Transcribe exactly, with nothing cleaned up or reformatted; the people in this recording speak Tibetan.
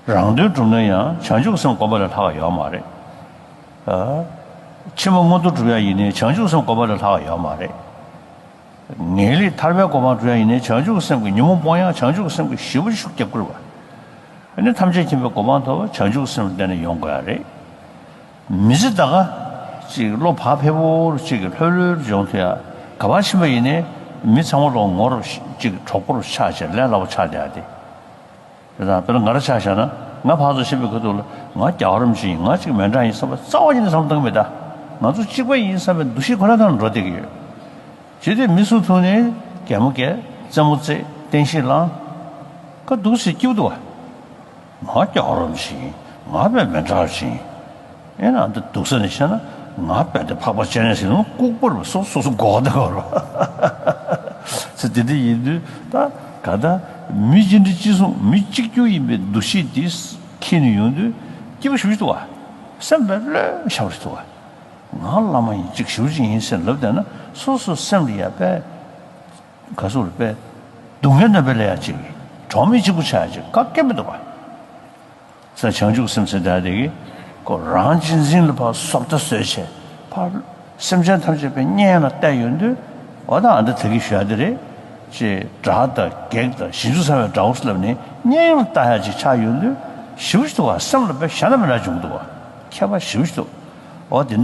རང་དོན་སྒྲུབ་ན་ཡང་བྱང་ཆུབ་སེམས་བསྒོམ་པ་ལས་ལྷག་ཡོད་མ་རེད། ཨ། ཕྱི་མ་མངོན་མཐོ་སྒྲུབ་ཡ་ཡིན་ནའི་བྱང་ཆུབ་སེམས་བསྒོམ་པ་ལས་ལྷག་ཡོད་མ་རེད། ངེས་ལེགས་ཐར་པའི་གོ་འཕང་སྒྲུབ་ཡ་ཡིན་ནའི་བྱང་ཆུབ་སེམས་ཀྱི་ཉོན་མོངས་སྤོང་ཡ་བྱང་ཆུབ་སེམས་ཀྱི་ཞེ་པོ་ཤུགས་རྒྱབ་དགོས་རེད་པ། ཨ་ནི་ཐམས་ཅད་མཁྱེན་པའི་གོ་འཕང་ཐོབ་པ་བྱང་ཆུབ་སེམས་ལ་བརྟེན་ནས་ཡོང་དགོས་ཡ་རེད། མི་ཚེ་ད་ག་ཅིག་བློ་བག་ཕེབས་པོ་ཅིག་གི་ལྷོད་ལྷོད་སྦྱོང་ཐུབ་ཡ། ག་པར་ཕྱིན་པ་ཡིན་ནའི་མི་ཚང་མ་ལོག་ངོ་རུ་ཅིག་གྲོགས་པོ་རུ་ཆགས་བྱས་ལས་སླ་པོ་ཆགས་བསྡད་ཡ་དེ། དེ་དང་དཔེར་ན་ང་རང་ཆ་བཞག་ན། ང་ཕར་ཚུར་ཕྱིན་པའི་ཁ་ཐུག་ལ་ང་རྒྱལ་བ་རིན་པོ་ཆེ་ཡིན། ང་གཅིག་མི་འདྲ་ཡིན་བསམ་པ་རྩ་བ་ཉིད་ནས་བསམ་བློ་བཏང་གི་མེད་ད། ང་ཚོ་གཅིག་པ་ཡིན་བསམ་པའི་འདུ་ཤེས་ཁོ་ན་ཐོག་ནས་འགྲོ་བསྡད་ཀྱི་ཡོད། བྱས་དུས་མི་སུ་ཐུག་ནས་གད་མོ་བགད། རྩེད་མོ་རྩེ། བསྟན་བཤིག་ལངས། ཁ་འདུག་སེ་སྐྱིད་པོ་འདུག་བ། ང་རྒྱལ་བ་རིན་པོ་ཆེ་ཡིན། ང་དཔེ་མི་འདྲ་བ་ཞིག་ཡིན། ཨེ་ན་འདི་སྡུག་ས་ནས་བཤད་ན། ང་དཔེ་དེ་འཕགས་པ་སྤྱན་རས་གཟིགས་ལུང་ལྐུགས་པར་སོ་སོ་སོ་མགོ་བདེ་བར་བ། ཚེ་འདི་འདྲ་ཡིན་དུས་ད་ག་ད་མི་གཅིག་འདྲ་གཅིག་གསུང་མི་གཅིག་གྱུར་ཡིན་པའི་འདུ་ཤེས་འདི་འཁྱེར་ནས་ཡོང་དུས་སྐྱིད་པོ་ཞེ་པོ་ཞིག་འདུག་བ། སེམས་དཔེ་བློས་བཞག་པ་ཞིག་འདུག་བ། ང་བླ་མ་ཡིན་གཅིག་ཞེ་པོ་ཅིག་ཡིན་ཟེར་ལབ་བསྡད་ན་སོ་སོ་སེམས་ལ་ཡ་དཔེ། ག་ཟེར་རེད་པས། སྡུག་བསྔལ་རྣམ་པའི་ལས་ཡ་གཅིག་གྲོགས་མེད་གཅིག་པུ་ཆགས་ཡ་གཅིག་ག་སྐད་མི་འདུག་པ། ས་བྱང་ཆུབ་སེམས་ཟེར་བསྡད་དེ་གི། ཁོ་རང་གཅེས་འཛིན་ལ་ཕར་སོར་ཐ་བཟོས་བྱས་ཕར་སེམས་ཅན་ཐམས་ཅད་པའི་གཉེན་ལ་བལྟས་ཡོང་དུས། འོ་ད་ཨ་འདི་ད་གི་ཞུ་ཡ་དེ་རེད། ཅེས་དགྲ་དང་བགེགས་དང་ཞིང་བཅུ་ཚང་བའི་དགྲ་བོ་ལབ་ནས་གཉེན་ལ་བལྟ་ཡ་གཅིག་ཆགས་ཡོང་དུས། ཞེ་པོ་ཞིག་འདུག་པ། སེམས་ལ་དཔེ་ཞེ་དྲག་མི་འདྲ་བྱུང་འདུག་པ། ཁྱད་པར་ཞེ་པོ་ཞིག་འདུག་འོ་དེ་འདྲ།